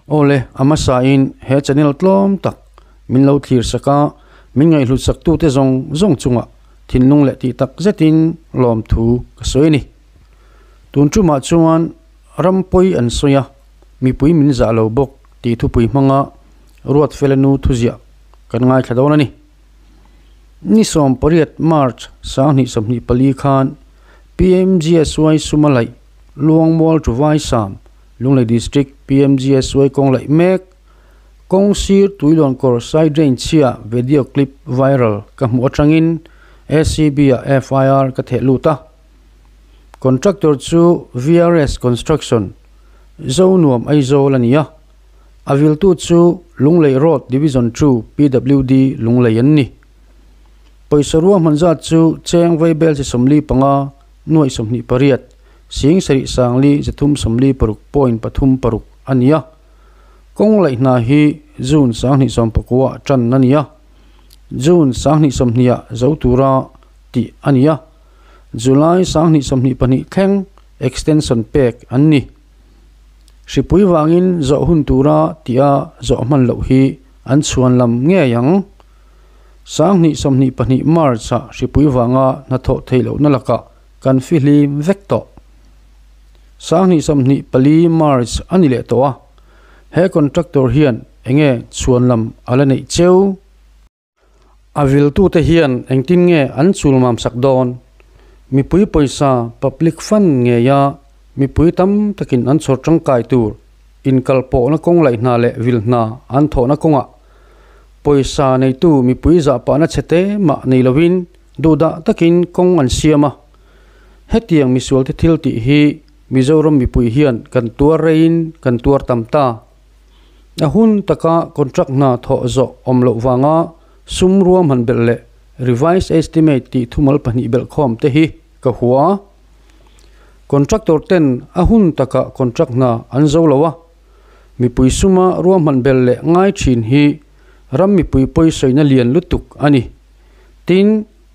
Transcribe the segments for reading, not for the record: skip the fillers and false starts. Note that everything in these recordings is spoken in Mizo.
Awle, a hmasain he channel tlawm tak min lo thlir sak a, min ngaihhlut saktute zawng zawng chungah thinlung leh tih tak zetin lawmthu ka sawi a ni. Tun tumah chuan ram pawi an sawi a, mipui min zah lo bawk tih thupui hmanga Ruatfela nu thuziah kan ngaithla dawn a ni. Ni 18 March 2024 khan PMGSY suma laih Luangmual to Vaisam, Lunglei District PMGSY kawng laih mek kawng sir tuiluankawr side drain chhia video clip viral ka hmuh atangin ACB ah FIR ka theh lut a. Contractor chu VRS Construction, Zonuam Aizawl a ni a. A viltu chu Lunglei Road Division 2 PWD Lunglei an ni. Pawisa ruahman zat chu cheng vaibel chi 45 nuaih 28 sing sarih sangli zathum 46 point pathum paruk a ni a. Kawng laih hna hi June 2019 tan a ni a. June 2020 zo tura tih a ni a. July 2022 thleng extension pek an ni. Hripui vangin zawh hun tura tia zawh hman loh hi an chhuan lam ngei ang. 2022 March ah hripui vanga hnathawh theih lohna lakah kan fihlim vek tawh. 2024 March a ni leh tawh a, he contractor hian enge chhuan lam a la neih cheu? A viltute hian engtin nge an chulmam sak dawn? Mipui pawisa public fund ngeia mipui tam takin an chhawr tangkai tur inkalpawhna kawng laih hna leh vil hna an thawhna kawngah pawisa neitu mipui zahpahna chhe mah nei lovin duhdah takin kawng an siam a. Hetiang misualte thil tih hi Mizoram mipui hian kan tuar reiin kan tuar tam ta. A hun taka contract hna thawh zawh awm loh vanga sum ruahman belh leh revised estimate tih thumal pahnih belh khawm te hi ka hua. Contractor ten a hun taka contract hna an zo lo a, mipui suma ruahman belh leh ngai thin hi ram mipui pawisawina lian lutuk a ni. Tin,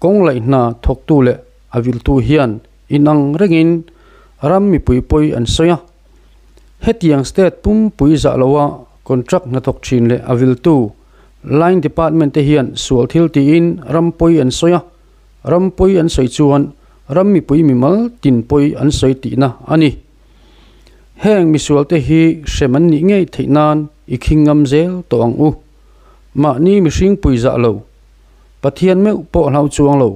kawng laih hna thawktu leh a viltu hian inang rengin ram mipui pawi an sawi a. Hetiang state pumpui zah loa contract hnathawk thin leh a viltu line department te hian sual thil tiin ram pawi an sawi a, ram pawi an sawi chuan ram mipui mimal tin pawi an sawi tihna a ni. Heng misual te hi hrem an nih ngei theih nan i khing ngam zel tawh ang u. Mahni mihring pui zah lo, Pathian meuh pawh hlau chuang lo,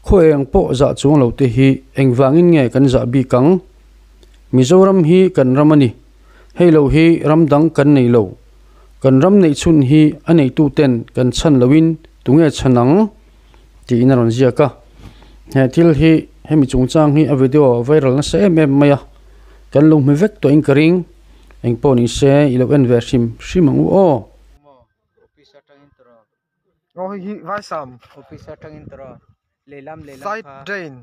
khaw eng pawh zah chuang lo te hi engvangin nge kan zah bik ang? Mizoram hi kan ram a ni. Hei lo hi ram dang kan nei lo. Kan ram neih chhun hi a neitu ten kan chhan loin tunge chhan ang? tiin a rawn ziak a. He thil hi hemi chungchang hi a video viral nasa em em mai a. Kan lo hmu vek tawhin ka ring. Engpawh ni se i lo en ve hrim hrim ang u aw. Aw hei hi Vaisam Office atangin tawrh a lehlam lehlam side kha drain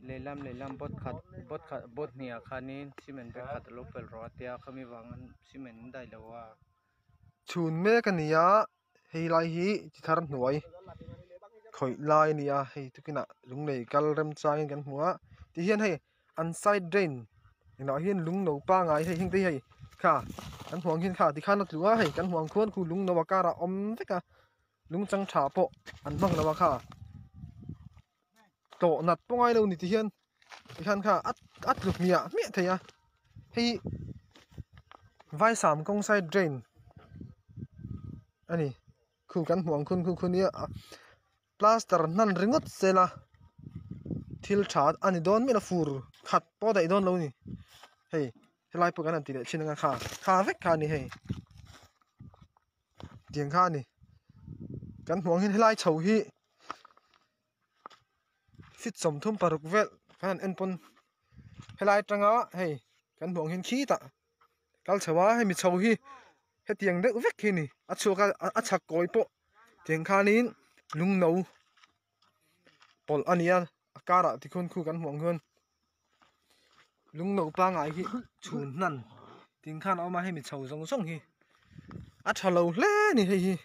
lehlam lehlam bot khat bot khat bot hnih ah khanin cement bag khat alo pel rawh a tia khami vangin cement an daih lo a. Chhun mek a ni a hei lai hi chi thar hnuai khawih lai a ni a hei tukinah lunglei kal remchangin kan hmu a tihian hei an side drain inah hian lung no pangai hei heng te hi hei kha kan hmuh ang hian kha tikhan a tlu a hei kan hmuh ang khuan khu lung no a karah a awm vek a lung chang tha pawh an hmang lo a kha tlawh nat pawh ngai lo ni ti hian tikhan kha a a tlu hmiah hmiah thei a hei vaisam kawng side drain a ni khu kan hmuh ang khun khu khu nia plaster hnan ringawt sela thil tha a ni dawn miah lo fur khat pawh a daih dawn lo a ni hei helai pawh kan han ti leh thin anga kha kha vek kha a ni hei tiang kha a ni kan hmuh ang hian helai chho hi feet 36 vel kan han en pawn helai atanga hei kan hmuh ang hian khitah kal chho a hemi chho hi hetiang deuh vek hi a ni a chhuak a a chhak kawi pawh tiang khanin lung no pawlh a ni a a karah tikhuan khu kan hmuh ang hian lung no pangai hi chhun hnan tiang khan a awm a hemi chho zawng zawng hi a tha lo hle a ni hei hi.